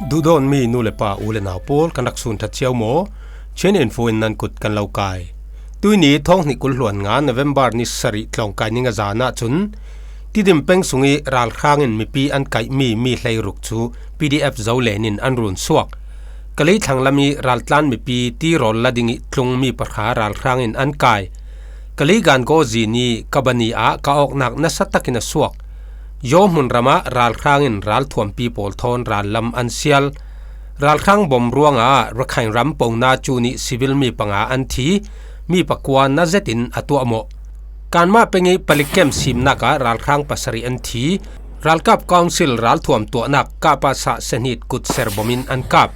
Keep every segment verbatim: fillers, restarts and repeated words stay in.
Duhdawtmi nu le pa, u le nau pawl, kan rak sun ṭhat cio maw? Chin Info in nan kut kan lo kai. Tuini thawng hnih kul hluan nga November ni sarih tlawngkai ni nga zan ah cun Tidim peng sung ih ralhrang in mipi an kaihmi mi hleiruk cu P D F Zolen in an run suak. Kalay thlang lam ih raltlan mipi tirawl la ding ih tlungmi pahra ralhrang in an kai. Kalay Gangaw zin ih Kabani ah kah awknak nasa takin a suak. Yaw hmunram ah ralhrang in ralthuampi pawl thawn rallam an sial. Ralhrang bom ruangah Rakhine ram pona cu nih civil mi panga an thi, mi pakua na zetin a tuahmawh. Kanmah peng ih palik kem simnak ah ralhrang pasarih an thi. Ralkap Council ralthuam tuahnak Kapasa Senit kut ser bom in an kap.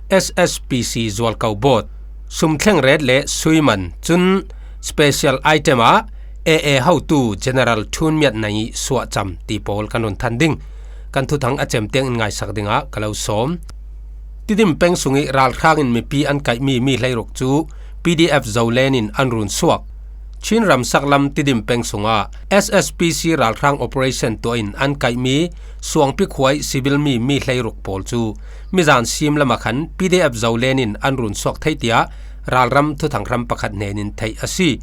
S S P C zualko bawt, sumthleng ret le suiman, cun special item ah A A hotu General Thun Miat Naing ih suahcam ti pawl kan run than ding. Kan thuthang a cem tiang in ngaisak dingah ka lo sawm. Tidim peng sung ih ralhrang in mipi an kaihmi mi hleiruk cu P D F Zolen in an run suak. Chin ramsak lam Tidim peng sungah S S P C ralhrang operation tuah in an kaihmi Suangpi khua ih civil mi mi hleiruk pawl cu mizan sim lamah khan P D F Zolen in an run suak thei tiah ralram thuthang hram pakhat hnen in theih a si.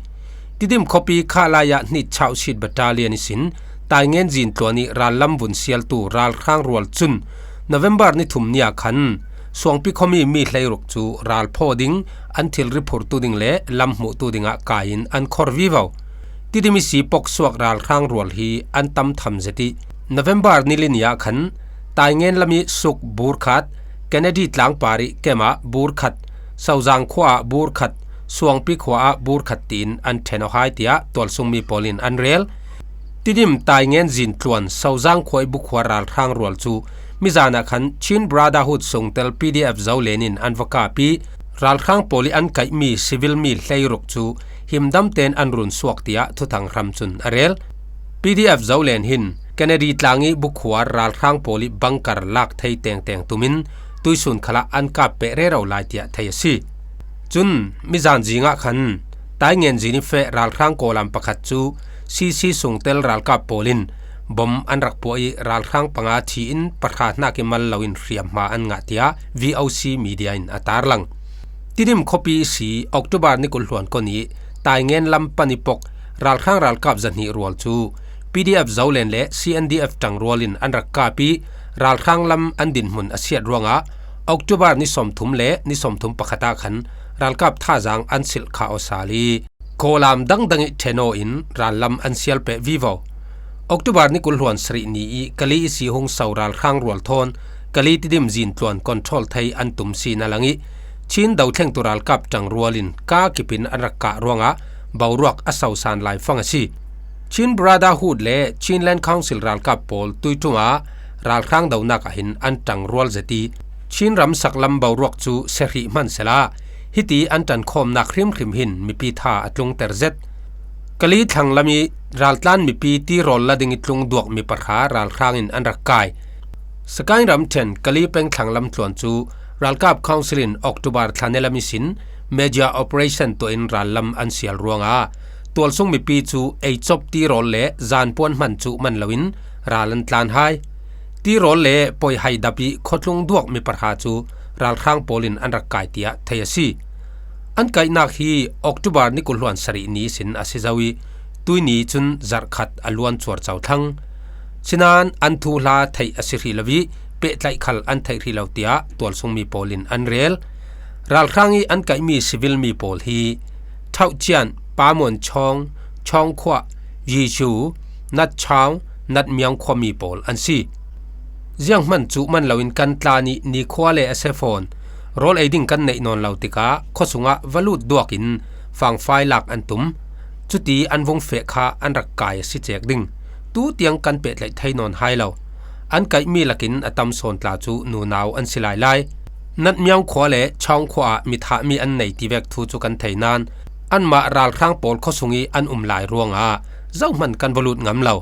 Tidim khuapi Khalaya hnit chauhsit battalion ihsin Taingen zintluan ih rallam vun sialtu ralhrang rual cun November ni thum ni ah khan Suangpi khuami mi hleiruk cu ralphaw ding, an thilri phurtu ding le lam hmuhtu dingah kai in an khor vivo. Tidim ihsi poksuak ralhrang rual hi an tam tham zet ih November ni li ni ah khan Taingen lam ih Suk burkhat, Kennedy tlang par ih Kem ah burkhat, Sozang khua ah burkhat, Suangpi khua ah burkhat tiin an ṭhen aw hai tiah tualsungmi pawl in an rel. Tidim Taingen zintluan Sozang khua ih bukhua ralhrang rual cu mizan ah khan Chin Brotherhood sungtel P D F Zolen in an va kap ih ralhrang pawl ih an kaihmi civil mi hleiruk cu himdam tein an run suak tiah thuthang hram cun a rel. P D F Zolen hin Kennedy tlang ih bukhua ralhrang pawl ih bangkar lak thei tengteng tumin tuisun khalah an kap peh rero lai tiah thei a si. Cun mizan zing ah khan Taingen zin ih feh ralhrang kawlam pakhat cu C C sungtel ralkap pawl in bom an rak puah ih ralhrang panga thi in pahra hnak ih mal loin hriamhma an ngah tiah V O C media in a tarlang. Tidim khuapi ihsi October ni kul hluan kua ni Taingen lam pan ih pok ralhrang ralkap zahnih rual cu P D F Zolen le C N D F ṭangrual in an rak kap ih ralhrang lam an dinhmun a siat ruangah October ni sawmthum le ni sawmthum pakhat ah khan ralkap thazaang an silh kha aw sal ih kawlam dangdang ih ṭhen aw in rallam an sial peh vivo. October ni kul hluan sarih ni ih Kali ihsi hung so ralhrang rual thawn Kali Tidim zintluan control thei an tum si na lang ih Chin dothlengtu ralkap ṭangrual in ka kipin an rak kah ruangah boruak a sosan laifang a si. Chin Brotherhood le Chinland Council ralkap pawl tuiṭum ah ralhrang donak ah hin an ṭangrual zet ih Chin ramsak lam boruak cu siahrih hmansehla hiti an ṭankhawmnak hrimhrim hin mipi tha a tlungter zet. Kali thlang lam ih raltlan mipi tirawl la ding ih tlung duakmi pahra ralhrang in an rak kai. Sagaing ramṭhen Kali peng thlang lam tluan cu ralkap Council in October thla ni lam ihsin major operation tuah in rallam an sial ruangah tualsung mipi cu eicop tirawl le zanpuan hman cuh man loin ral an tlan hai. Tirawl le poihai dap ih khuatlung duakmi pahra cu ralhrang pawl in an rak kai tiah thei a si. An kaihnak hi October ni kul hluan sarih ni ihsin a si zo ih tuini cun zarhkhat a luan cuarco thlang. Sinain an thuhla theih a si hrih lo ih pehtlaih khal an theih hrih lo tiah tualsungmi pawl in an rel. Ralhrang ih an kaihmi civil mi pawl hi Thauhcian, Pamuan Chawng, Chawng Khuah, Yizu, Nat Chawng, Nat Miang khuami pawl an si. Zianghman cuh man loin kan tlan ih nikhua le a sefawn rawl ei ding kan neih nawn lo tikah khuasungah va lut duakin fangfai lak an tum. Cuti an vung feh kha an rak kai a si cek ding. Tu tiang kan pehtlaih thei nawn hai lo. An kaihmi lakin a tam sawn tla cu nunau an si lailai. Nat Miang khua le Chawng khua ah mi thahmi an nei ti vek thu cu kan thei nain anmah ralhrang pawl khuasung ih an um lai ruangah zohman kan va lut ngam lo.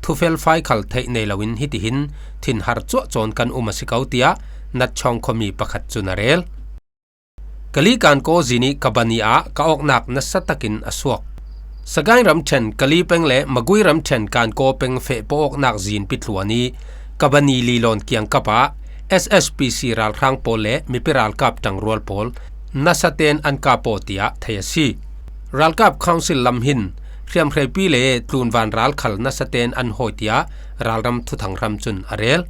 Thufelfai khal theih nei loin hitihin thinhar cuahcawn kan um a si ko, tiah Nat Chawng khuami pakhat cun a rel. Kali Kankaw zin ih Kabani ah kah awknak nasa takin a suak. Sagaing ramṭhen Kali peng le Magui ramṭhen Kankaw peng feh pawh awknak zin pitluan ih Kabani lilawn kiangkap ah S S P C ralhrang pawl le mipi ralkap ṭangrual pawl nasaten an kap aw tiah thei a si. Ralkap Council lam hin hriamhreipi le tlunvan ral khal nasaten an hawi tiah ralram thuthang hram cun a rel.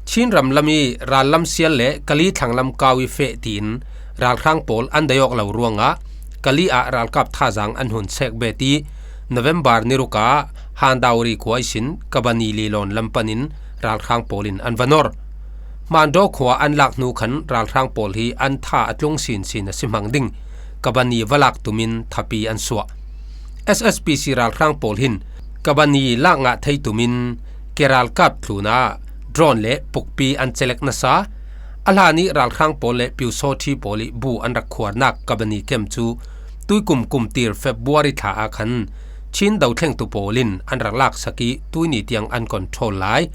Chin ram lam i rallam sial le Kali thlanglam kau i feh tiin ralhrang pawl an dei awk lo ruangah Kali ah ralkap thazaang an hun sek bet i November ni ruk ah Handauri khua ihsin Kabani lilawn lam panin ralhrang pawl in an va nor. Hmandaw khua an lak hnu khan ralhrang pawl hi an tha a tlung sinsin a si hmang ding Kabani va lak tumin thapi an suah. S S P C ralhrang pawl hin Kabani lak ngah thei tumin ke ralkap tlunah drone le pukpi an celek nasa. A hlan i ralhrang pawl le Pyusawṭhi pawl i bu an rak khuarnak Kabani kem cu tuikum kumtir February thla ah khan Chin dothlengtu pawl in an rak laksak i tuini tiang an control lai.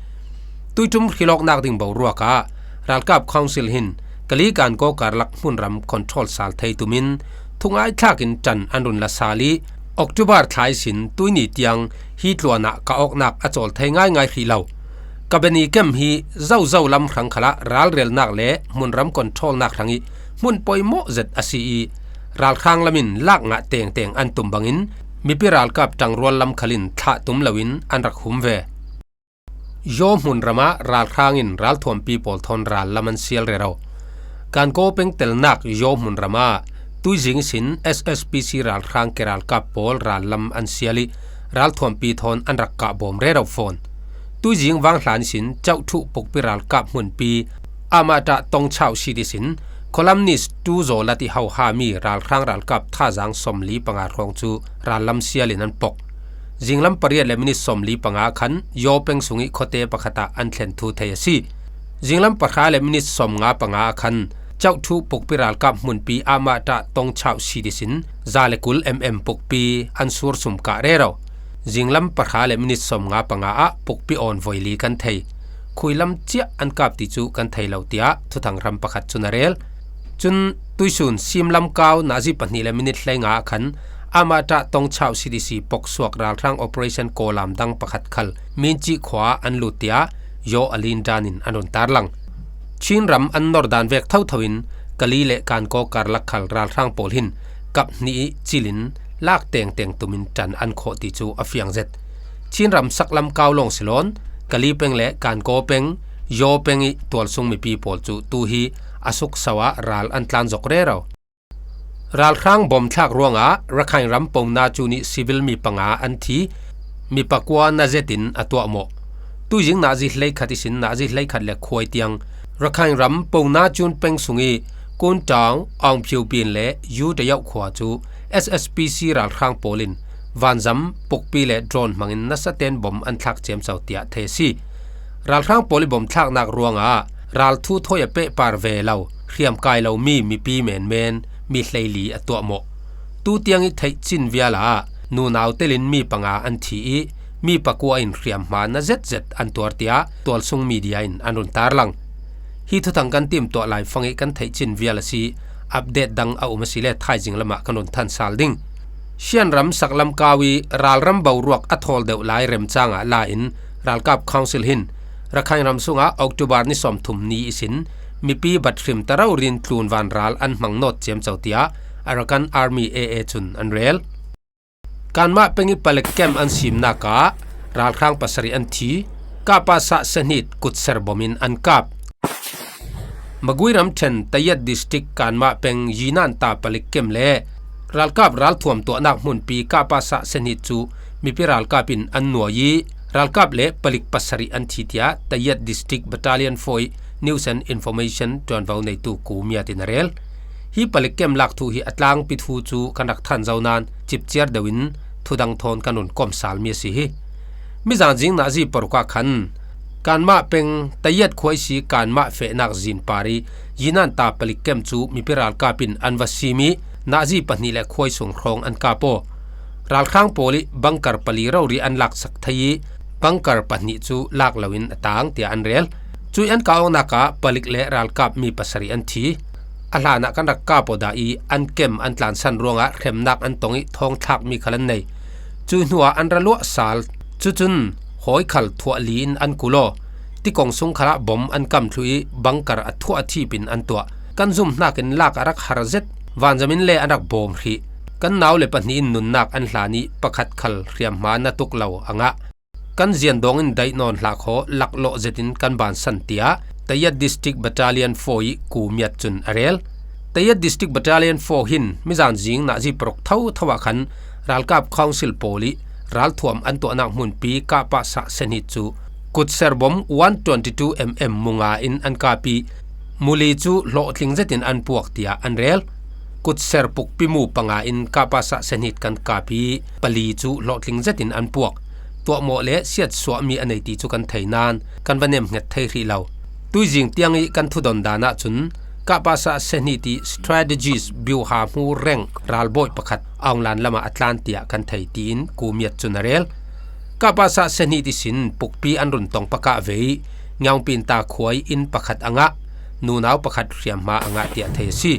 Tuiṭum hrilawknak ding boruak ah ralkap Council hin Kali Kankaw karlak hmunram control sal thei tumin thungai thlak in ṭan an run la sal i October thla ihsin tuini tiang hi tluanah ka awknak a cawl thei ngaingai hrih lo. Kabani kem hi zozo lam hrang khalah ralrelnak le hmunram controlnak hrang i hmun poimawh zet a si i ralhrang lam in lak ngah tengteng an tum bangin mipi ralkap ṭangrual lam khal in thlah tum loin an rak hum ve. Yaw hmunram ah ralhrang in ralthuampi pawl thawn rallam an sial rero. Kankaw peng telnak Yaw hmunram ah tuizing ihsin S S P C ralhrang ke ralkap pawl rallam an sial i ralthuampi thawn an rak kah bawm rero fawn. Tuizing vanghlan ihsin Chauhthuh pukpi ralkap hmunpi Amata Tongchau sit ihsin columnist Tu Zaw Lat i hohami ralhrang ralkap thazaang sawmli panga hrawng cu rallam sial in an pok. Zinglam pariat le minit sawmli panga khan Yaw peng sung i khuate pakhat ah an thlen thu thei a si. Zinglam pahra le minit sawmnga panga ah khan Chauhthuh pukpi ralkap hmunpi Amata Tongchau sit ihsin za le kul M M pukpi an sur sum kah rero. Zinglam pahra le minit sawmnga panga ah pukpi awn voi li kan thei. Khuilam ciah an kap ti cu kan thei lo tiah thuthang hram pakhat cun a rel. Cun tuisun Simlam kau nazi pahnih le minit hleinga ah khan Amata Tongchau sit ihsi poksuak ralhrang operation kawlam dang pakhat khal Minci khua an lut tiah Yaw a lin dan in an run tarlang. Chin ram an nor dan vek thotho in Kali le Kankaw karlak khal ralhrang pawl hin kap hnih i cil in lak tengteng tumin ṭan an khawh ti cu a fiang zet. Chin ram saklam kau lawng si lawn Kali peng le Kankaw peng, Yaw peng i tualsung mipi pawl cu tu hi a sukso ah ral an tlan zok rero. Ralhrang bom thlak ruangah Rakhine ram Pona Cun i civil mi panga an thi, mi pakua na zetin a tuahmawh. Tuizing nazi hleikhat ihsin nazi hleikhat le khuai tiang Rakhine ram Pona Cun peng sung i Kuntang, Aung Phiu Pin le Yu Tayauh khua cu S S P C ralhrang pawl in vanzam, pukpi le drone hmangin nasaten bom an thlak ciamco tiah thei a si. Ralhrang pawl i bom thlaknak ruangah ralthu thawi a pehpar ve lo, hriamkai lomi mipi menmen mi hleili a tuahmawh. Tu tiang i theih cin vial ah nunau telin mi panga an thi i mi pakua in hriamhma na zetzet an tuar tiah tualsung media in an run tarlang. Hi thuthang kan timtuah laifang i kan theih cin vial a si. Update dang a um a si le thaizing lamah kan run than sal ding. Shan ram saklam kau i ralram boruak a thawl deuh lai remcang ah la in ralkap Council hin Rakhine ram sungah October ni sawmthum ni ihsin mipi bat hrim ta rori in tlunvan ral an hmang nawt ciamco tiah Arakan Army A A cun an rel. Kanmah peng i palik kem an simnak ah ralhrang pasarih an thi, Kapasa Senit kutser bom in an kap. Magui ramṭhen Tayet District Kanmah peng Yinan ta palik kem le ralkap ralthuam tuahnak hmunpi Kapasa Senit cu mipi ralkap in an nuai i ralkap le palik pasarih an thi tiah Tayet District Battalion four i News and Information ṭuanvo neitu Ku Miat in a rel. Hi palik kem lak thu hi a tlangpi thu cu kan rak than zo nain cipciar deuh in thudang thawn kan run kom sal mi a si hi. Mizan zing nazi paruk ah khan Kanmah peng Tayet khua ihsi Kanmah fehnak zin par i Yinan ta palik kem cu mipi ralkap in an va sim i nazi pahnih le khuai sung hrawng an kap aw. Ralhrang pawl i bangkar pali rori an laksak thei i bangkar pahnih cu lak loin a tang tiah an rel. Cui an kah awknak ah palik le ralkap mi pasarih an thi. A hlan ah kan rak kap aw dah i an kem an tlansan ruangah hremnak an tong i thawngthlak mi khal an nei. Cui hnuah an ra luah sal. Cucun hawi khal thuah li in an kul aw. Tikong sung khalah bom an kam thluh ih, bunker a thuah a thip in an tuah. Kan zum hnakin lak a rak har zet, vanzamin le an rak bawm hrih. Kan nau le pahnih in nunnak an hlan ih, pakhat khal hriamhma na tuk lo a ngah. Kan ziandawng in daih nawn hlah khaw laklawh zetin kan bansan, tiah Tayat District Battalion four ih Ku Miat cun a rel. Tayat District Battalion four hin mizan zing nazi paruk thotho ah khan ralkap council pawl ih ralthuam an tuahnak hmunpi Kapasa Senhit cu kutser bom one twenty-two mm mu nga in an kap ih, mu li cu hlawhtling zetin an puak, tiah an rel. Kutser pukpi mu panga in Kapasa Senhit kan kap ih, pali cu hlawhtling zetin an puak. Tuahmawh le siatsuahmi a nei ti cu kan thei nain kan va nemhnget thei hrih lo. Tuizing tiang ih kan thudon dan ahcun Kapasa Senhit ih strategist biuha hmu reng ralbawi pakhat Aung Lan lamah a tlan, tiah kan thei, tiin Ku Miat cun a rel. Kapasa Senhit ihsin pukpi an run tong pakah ve ih, Ngiaungpinta khua ih inn pakhat a ngah, nunau pakhat hriamhma a ngah, tiah thei a si.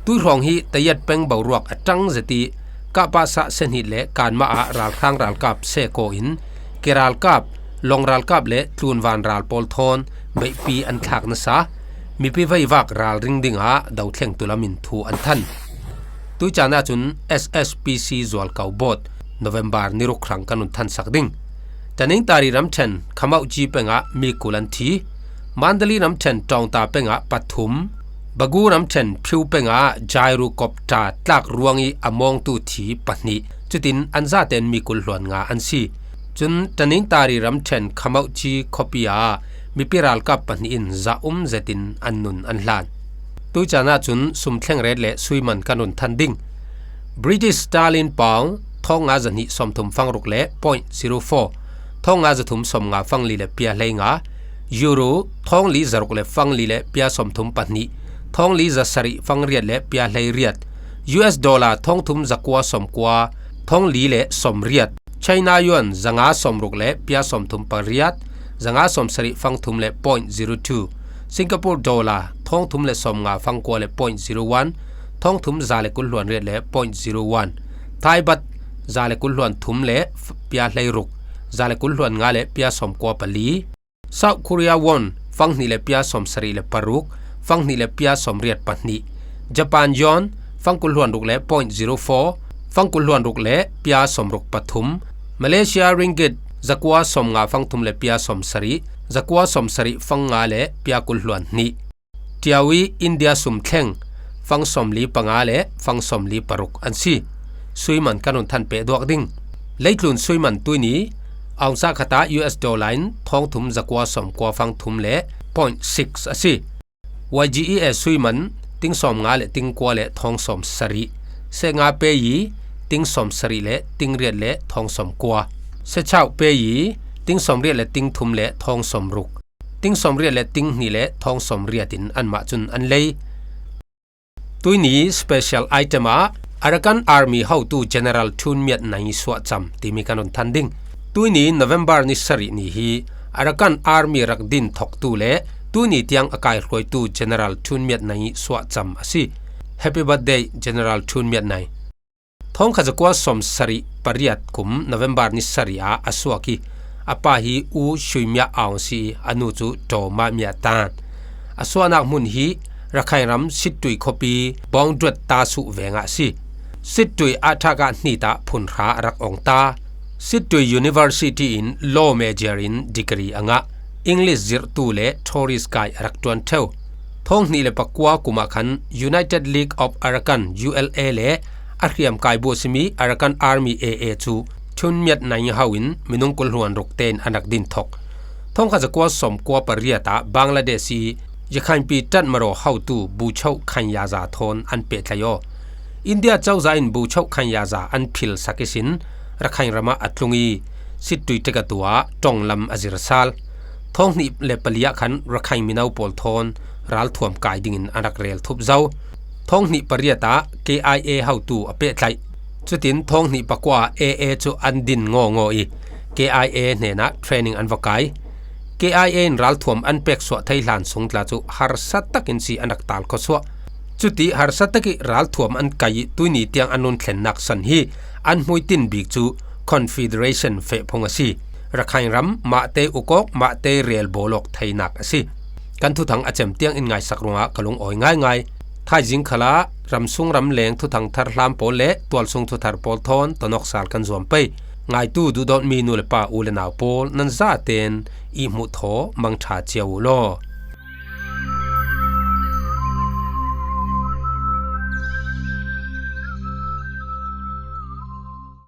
Tuihrawng hi Tayat peng boruak a ṭang zet ih, Kapasa Senhit le Kanma ah ralhrang ralkap seko in, ke ralkap, long ralkap le tlunvan ral pawl thawn beihpi an thlak nasa, mipi veivak ralring dingah dothlengtu lamin thu an than. Tuicaan ahcun S S P C zualko bawt November ni ruk hrang kan run thansak ding. Tanintari ramṭhen Khamauci pengah mi kul an thi. Mandali ramṭhen Ṭawngta pengah pathum, Bagu ramṭhen Phiu pengah Jairu kopṭa tlak ruangih a mawngtu thi pahnih, cutin an zaten mi kul hluan nga an si. Cun Tanintari ramṭhen Khamauci khuapi ah mipi ralkap pahnih in zaum zetin an nun an hlan. Tuicaan ahcun sumthleng ret le suiman kan run than ding. British Sterling Pound thawng nga zahnih sawmthum fangruk le point zero four, thawng nga zathum sawmnga fangli le pia hleinga, Euro thawngli zaruk le fangli le pia sawmthum pahnih, thawngli zasarih fangriat le pia hleiriat, U S dollar thawngthum zakua sawmkua, thawngli le sawmriat, China yuan zanga sawmruk le pia sawmthum pariat, zanga sawmsarih fangthum le point zero two, Singapore dollar thawngthum le sawmnga fangkua le point zero one, thawngthum za le kul hluan riat le point zero one, Thai baht za le kul hluan thum le f-, pia hleiruk, za le kul hluan nga le pia sawmkua pali, South Korea won fanghnih le pia sawmsarih le paruk, fanghnih le pia sawmriat pahnih, Japan yen fangkul hluan ruk le point zero four, fangkul hluan ruk le pia sawmruk pathum, Malaysia ringgit zakua sawmnga fangthum le pia sawmsarih, zakua sawmsarih fangnga le pia kul hluan hnih. Tiau ih India sumthleng fang sawmli panga le fang sawmli paruk an si. Suiman kan run than peh duak ding. Leitlun suiman tuini, aungsa khatah U S dollar in thawngthum zakua sawmkua fangthum le point six a si. Y G E A suiman ting sawmnga le ting kua le thawng sawmsarih. Senga peyi ting sawmsarih le ting riat le thawng sawmkua. Sechau peyi ting sawmriat le ting thum le thawng sawmruk. Ting sawmriat le ting hnih le thawng sawmriat in anmah cun an lei. Tuini special item ah Arakan Army hotu General Thun Myat Naing suahcam timi kan run than ding. Tuini November ni sarih ni hi Arakan Army rak din thoktu le tuini tiang a kaihruaitu General Thun Myat Naing suahcam a si. Happy birthday, General Thun Myat Naing. Thawngkhat zakua sawmsarih pariat kum November ni sarih ah a suak ih, a pa hi U Shui Myat Aung si ih, a nu cu Daw Ma Myat Tan. A suahnak hmun hi Rakhine ram Sittwe khuapi Bawngduat Tasuh vengah a si. Sittwe ah ṭhakah hnit ah phunhra a rak ong ta. Sittwe University in law major in degree a ngah. English zirhtu le tourist guide a rak ṭuan ṭheu. Thawng hnih le pakua kum ah khan United League of Arakan, U L A, le a hriamkai bu a simi Arakan Army, A A, cu Thun Myat Naing ho in minung kul hluan ruk tein an rak din thok. Thawngkhat zakua sawmkua pariat ah Bangladesh ih Yakhainpi Tatmadaw hotu Buchoh Khanyaza thawn an pehtlaih aw. India cozah in Buchoh Khanyaza an philsak ihsin Rakhine ram ah a tlung ih Sittwe ṭekatu ah ṭonglam a zir sal. Thawng hnih le pali ah khan Rakhine mino pawl thawn ralthuam kai dingin an rak rel thup zo. Thawng hnih pariat ah K I A hotu a pehtlaih. Cutin thawng hnih pakua ah A A cu an din ngawngawh ih K I A hnenah training an va kai. K I A in ralthuam an peksuah thei hlan sung tla cu harsa takin si an rak tal khawsuah. Cuti harsa takih ralthuam an kai ih tuini tiang an run thlennak san hi an hmuitin bik cu Confederation fehphung a si. Rakhine ram Mahte ukawk, Mahte rel bawlawk theinak a si. Kan thuthang a cem tiang in ngaisak ruangah ka lungawi ngaingai. Thaizing khalah ramsung ramleng thuthang thar hlam pawl le tualsung thuthar pawl thawn tonawksal kan zuam pei. Ngaitu duhdawtmi nu le pa, u le nau pawl, nan zaten i hmuh thaw mangṭha cia uh law.